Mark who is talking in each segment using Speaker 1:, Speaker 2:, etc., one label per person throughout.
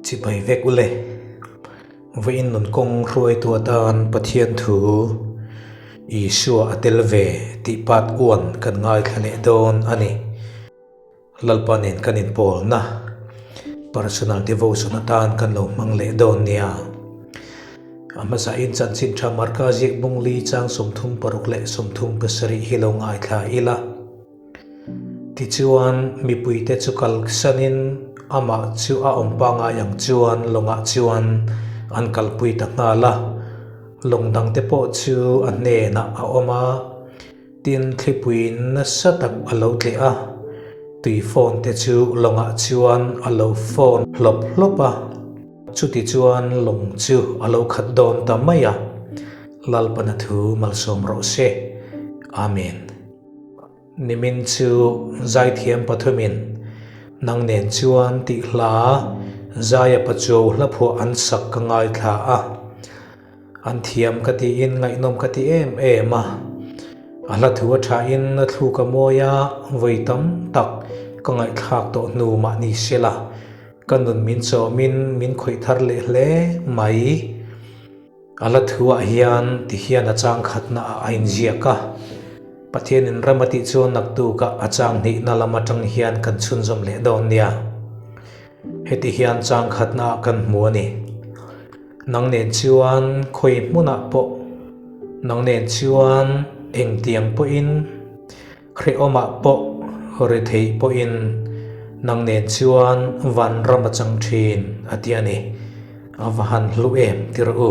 Speaker 1: Chibai vek ule. Vawiin nun kawng hruaitu atan Pathian thu Isua a tel ve tih part uan kan ngaithla leh dawn a ni. Lalpa nen kan inpawlna personal devotion atan kan lo hmang leh dawn nia. A hmasain chanchin tha Marka ziak bungli chang 36 leh 37 hi lo ngaithla ila. Tichuan, mipuite chu kalsanin amah chu a awm pangngai ang chuan lawngah chuan an kalpui ta nghal a. Lawng dangte pawh chu a hnenah a awm a. Tin, thlipui nasa tak a lo tleh a, tui phone te chu lawngah chuan a lo phone hlawp hlawp a, chuti chuan lawng chu a lo khat dawn ta mai a. Lalpana thu malsawm rawh se. Amen. Nimin chu zaithiam pathumin nang nen chuan tih hla Zaia Pachuau hlaphuah an sak ka ngaithla a. An thiam ka tiin ngaihnawm ka ti em em a. A hla thu a thain a thluk a mawi a, vawi tam tak ka ngaihthlak tawh hnu mah ni sela, ka nun min chawmin min khawih thar leh hle mai. A hla thuah hian ti hian a chang khatna ah a inziak a, Pathianin ram a tih chuan naktukah a chang hnihna lam atang hian kan chhunzawm leh dawn nia. Heti hian chang khatna ah kan hmu a ni. Nang nen chuan khawi hmunah pawh, nang nen chuan engtiang pawhin, hrehawmah pawh, ri theih pawhin nang nen chuan vanram a chang thin a ti a ni. A va han hlu em tir u.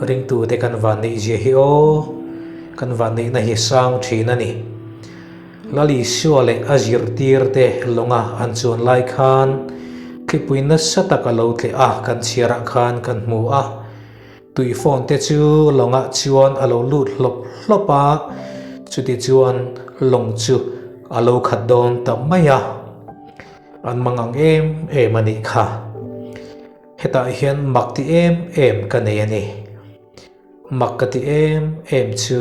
Speaker 1: Ringtute kan vanneihzia hi aw, kan vanneihna hi sang thin a ni. Lal Isua leh a zirtirte lawnga an chuan lai khan thlipui nasa tak a lo tleh a, kan chhiarah khan kan hmu a. Tui phone te chu lawngah chuan a lo lut hlawp hlawp a, chuti chuan lawng chu a lo khat dawn ta mai a. An mang ang em em a nih kha. Hetah hian mak ti em em ka nei a ni. Mak ka ti em em chu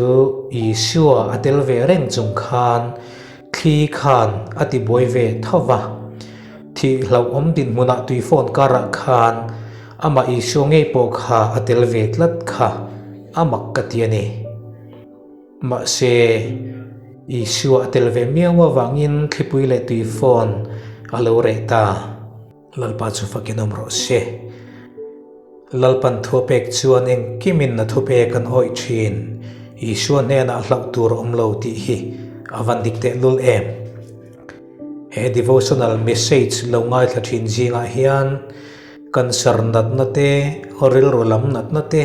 Speaker 1: Isua a tel ve reng chung khan thli khan a ti buai ve tho va. Thih hlauhawm dinhmunah tui phone karah khan amah Isua ngei pawh kha a tel ve tlat kha a mak ka ti a ni. Mahse, Isua a tel ve miau avangin thlipui leh tui phone a lo reh ta. Lalpa chu fakin awm rawh se. Lalpan thu a pek chuan engkimin a thupek an awih thin. Isua hnenah hlauh tur a awm lo tih hi a van dik tehlul em? He devotional message lo ngaithla thin zingah hian cancer natna te, rilru lam natna te,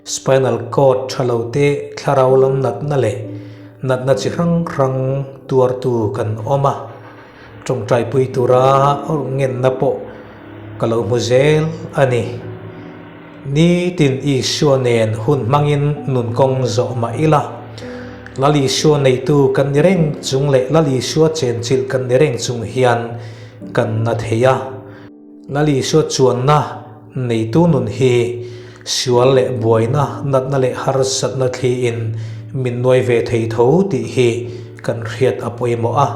Speaker 1: spinal cord tha lo te, thlarau lam natna leh natna chi hrang hrang tuartu kan awm a. Tawngtaipui tura ngenna pawh ka lo hmu zel a ni. Nitin Isua nen hun hmangin nun kawng zawh mah ila, Lal Isua neitu kan ni reng chung leh Lal Isua chenchilh kan ni reng chung hian kan na thei a. Lal Isua chuanna neitu nun hi sual leh buaina, natna leh harsatna thliin min nuai ve thei tho tih hi kan hriat a pawimawh a.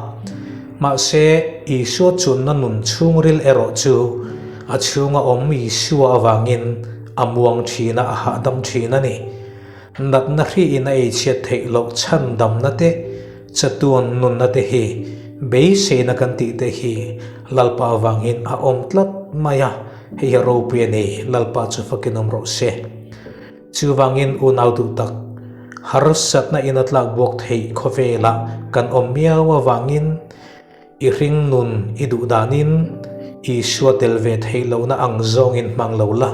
Speaker 1: Mahse, Isua chunna nun chhungril erawh chu a chhunga awm Isua avangin a muang thin a, a hahdam thin a ni. Natna hriin a eichhiat theih loh chhandamna te, chatuan nunna te hi beiseina kan tih te hi Lalpa avangin a awm tlat mai a, hei hi ropui a ni, Lalpa chu fakin awm rawh se. Chuvangin unau duh tak, harsatna in a tlak buak theih khawvelah kan awm miau avangin I hring nun i duh danin Isua tel ve theih lohna ang zawngin hmang lo la,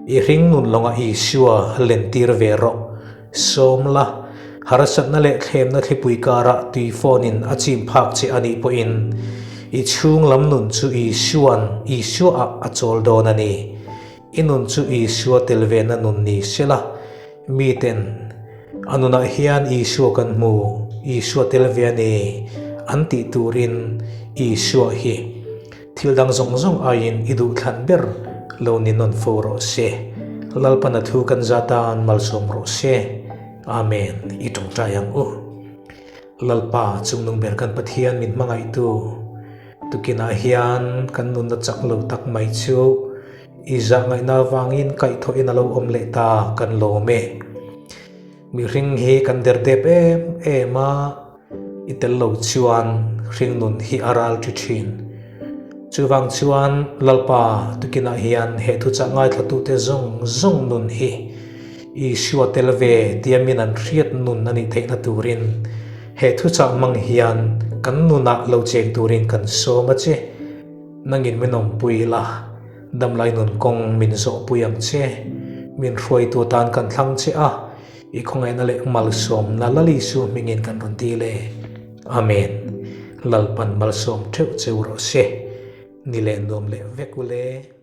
Speaker 1: i hring nun lawngah Isua lentir ve rawh. Sawm la, harsatna leh thlemna thlipui karah tui phone-in a chim phak che a nih pawhin i chhung lam nun chu Isua'n Isuaah a chawl dawn a ni. I nun chu Isua tel vena nun ni sela, miten a nunah hian Isua kan hmu, Isua tel ve a ni an tih turin Isua hi thil dang zawng zawng aiin i duhthlan ber lo ni nawn fo rawh se. Lalpana thu kan za tan malsawm rawh se. Amen. I tawngtai ang u. Lalpa, chungnung ber kan Pathian min hmangaihtu. Tukinah hian kan nunna chak lo tak mai chu i zahngaihna avangin kaihthawhin a lo awm leh ta kan lawm e. Mihring hi kan derdep em em a, i tel lo chuan hringnun hi a ral ṭi ṭhin. Chuvang chuan Lalpa tukinah hian he thuchah ngaithlatute zawng zawng nun hi Isua tel ve tiamin an hriat nun a nih theihna turin he thuchah hmang hian kan nunah lo cheng turin kan sawm a che. Nangin min awmpui la, damlai nun kawng min zawhpui ang che. Min hruaitu atan kan thlang che a, i khawngaihna leh malsawmna Lal Isu hmingin kan rawn dil e. Amen. Lalpan malsawm theuh cheu rawh se. Ni leh nuam leh vek ule.